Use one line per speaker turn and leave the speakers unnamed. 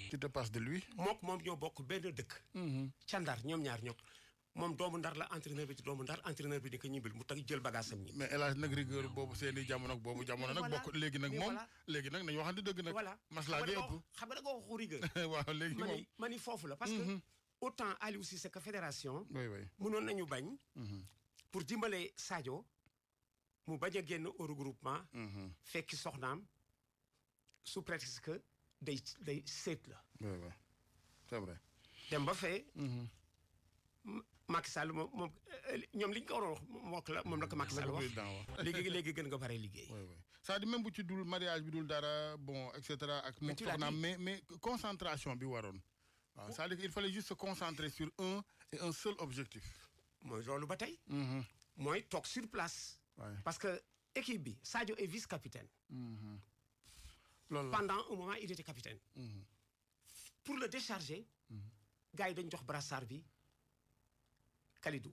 tu te passes de lui.
moom ñoo bokk benn dëkk. ca Ndar ñoom ñaar ñoo moom doomu Ndar la entraîneur bi ci doomu Ndar entraîneur bi di ko ñibbil mu tag jël bagage am ñi.
mais El Hadj nag rigueur boobu seeni jamono ak boobu jamono nag bokk léegi nag moom léegi nag nañu waxante dëgg nag.
voilà
maslaa gi ëpp
xam nga da nga waxu rigueur.
waaw léegi moom
ma ni foofu la parce que autant Aliou Cissé que fédération.
oui.
mënoon nañu bañ. pour dimbale Sadio mu bañ a génn au regroupement. fekki soxnaam sous prétexte que day seet la.
oui c'est vrai.
dem ba fee. Macky Sall moom ñoom li ñu ko waroon wax moom la ko Macky Sall wax léegi gën nga bare liggéey.
oui c'est-à-dire même bu ci dul mariage bi dul dara bon et cetera ak moom soxnaam mais concentration bi waroon. waaw c'est-à-dire il fallait juste se concentrer sur un et un seul objectif.
mooy loolu ba tey. mooy toog sur place. parce que équipe bi Sadio est vice-capitaine.
loolu
pendant un moment il était capitaine. pour le décharger. gars yi dañ jox brassard bi Kalidou.